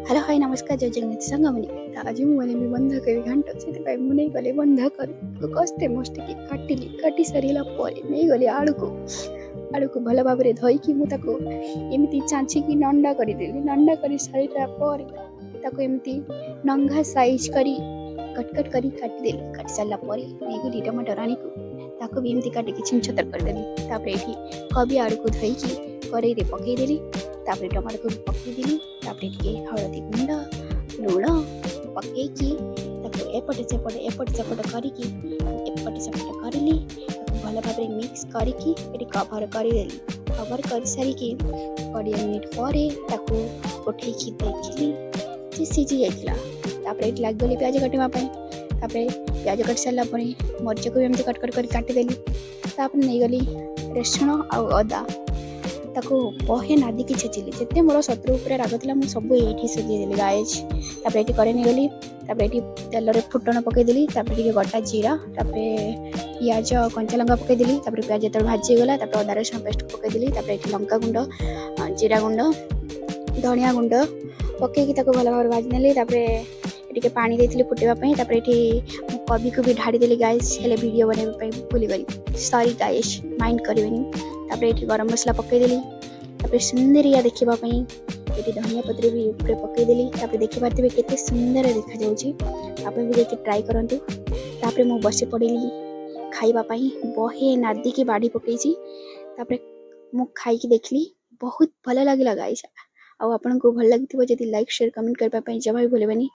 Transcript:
Hello, high, ନମସ୍କାର, ଜୟ ଜଗନ୍ନାଥ ସାଙ୍ଗମାନେ। ତ ଆଜି ମୁଁ ବନେଇବି ବନ୍ଧାକୋବି ଘାଣ୍ଟ। ସେଥିପାଇଁ ମୁଁ ନେଇଗଲି ବନ୍ଧାକୋବି, କଷ୍ଟେ ମଷ୍ଟେ କାଟିଲି। କାଟି ସାରିଲା ପରେ ନେଇଗଲି ଆଳୁକୁ। ଆଳୁକୁ ଭଲ ଭାବରେ ଧୋଇକି ମୁଁ ତାକୁ ଏମିତି ଚାଞ୍ଚିକି ନଣ୍ଡା କରିଦେଲି। ନଣ୍ଡା କରି ସାରିଲା ପରେ ତାକୁ ଏମିତି ନଙ୍ଘା ସାଇଜ୍ କରି କଟ କଟ କରି କାଟିଦେଲି। କାଟି ସାରିଲା ପରେ ନେଇଗଲି ଟମାଟୋ ରାଣୀକୁ, ତାକୁ ବି ଏମିତି କାଟିକି ଛିନଛତର କରିଦେଲି। ତାପରେ ଏଠି କୋବି ଆଳୁକୁ ଧୋଇକି କରେଇରେ ପକେଇଦେଲି। ତାପରେ ଟମାଟୋକୁ ବି ପକେଇଦେଲି। ତାପରେ ଟିକେ ହଳଦୀ ଗୁଣ୍ଡ, ଲୁଣ ପକେଇକି ତାକୁ ଏପଟେ ସେପଟେ ଏପଟେ ସେପଟ କରିକି ଏପଟେ ସେପଟ କରିଲି। ତାକୁ ଭଲ ଭାବରେ ମିକ୍ସ କରିକି ଏଠି କଭର କରିଦେଲି। କଭର କରିସାରିକି 20 ମିନିଟ୍ ପରେ ତାକୁ ଉଠେଇକି ଦେଖିଲି ଯେ ସିଝି ଯାଇଥିଲା। ତାପରେ ଏଠି ଲାଗିଗଲି ପିଆଜ କାଟିବା ପାଇଁ। ତାପରେ ପିଆଜ କାଟି ସାରିଲା ପରେ ମରିଚକୁ ବି ଏମିତି କଟ କଟ କରି କାଟିଦେଲି। ତାପରେ ନେଇଗଲି ରସୁଣ ଆଉ ଅଦା, ତାକୁ ବହେ ନାଦିକି ଛେଚିଲି। ଯେତେ ମୋର ଶତ୍ରୁ ଉପରେ ରାଗ ଥିଲା, ମୁଁ ସବୁ ଏଇଠି ସୁଝେଇଦେଲି ଗାଇଜ୍। ତାପରେ ଏଠି କରେଇ ନେଇଗଲି। ତାପରେ ଏଠି ତେଲରେ ଫୁଟଣ ପକେଇଦେଲି। ତାପରେ ଟିକେ ଗୋଟା ଜିରା, ତାପରେ ପିଆଜ, କଞ୍ଚା ଲଙ୍କା ପକେଇଦେଲି। ତାପରେ ପିଆଜ ଯେତେବେଳେ ଭାଜି ହେଇଗଲା, ତାପରେ ଅଦା ରସୁଣ ପେଷ୍ଟ ପକେଇଦେଲି। ତାପରେ ଏଠି ଲଙ୍କା ଗୁଣ୍ଡ, ଜିରା ଗୁଣ୍ଡ, ଧନିଆ ଗୁଣ୍ଡ ପକେଇକି ତାକୁ ଭଲ ଭାବରେ ଭାଜି ନେଲି। ତାପରେ ଟିକେ ପାଣି ଦେଇଥିଲି ଫୁଟିବା ପାଇଁ। ତାପରେ ଏଠି ମୁଁ କୋବିକୁ ବି ଢାଳିଦେଲି ଗାଇସ୍, ହେଲେ ଭିଡ଼ିଓ ବନେଇବା ପାଇଁ ଭୁଲିଗଲି। ସରି ଗାଇସ୍, ମାଇଣ୍ଡ କରିବେନି। ତାପରେ ଏଠି ଗରମ ମସଲା ପକେଇଦେଲି। ତାପରେ ସୁନ୍ଦରିଆ ଦେଖିବା ପାଇଁ ଏଠି ଧନିଆ ପତ୍ର ବି ଉପରେ ପକେଇଦେଲି। ତାପରେ ଦେଖିପାରୁଥିବେ କେତେ ସୁନ୍ଦର ଦେଖାଯାଉଛି। ଆପଣ ବି ଯାଇକି ଟ୍ରାଏ କରନ୍ତୁ। ତାପରେ ମୁଁ ବସି ପଡ଼ିଲି ଖାଇବା ପାଇଁ। ବହେ ନାଦିକି ବାଢ଼ି ପକେଇଛି। ତାପରେ ମୁଁ ଖାଇକି ଦେଖିଲି, ବହୁତ ଭଲ ଲାଗିଲା ଗାଇସ୍। ଆଉ ଆପଣଙ୍କୁ ଭଲ ଲାଗିଥିବ ଯଦି, ଲାଇକ୍, ସେୟାର, କମେଣ୍ଟ କରିବା ପାଇଁ ଜମା ବି ଭୁଲିବେନି।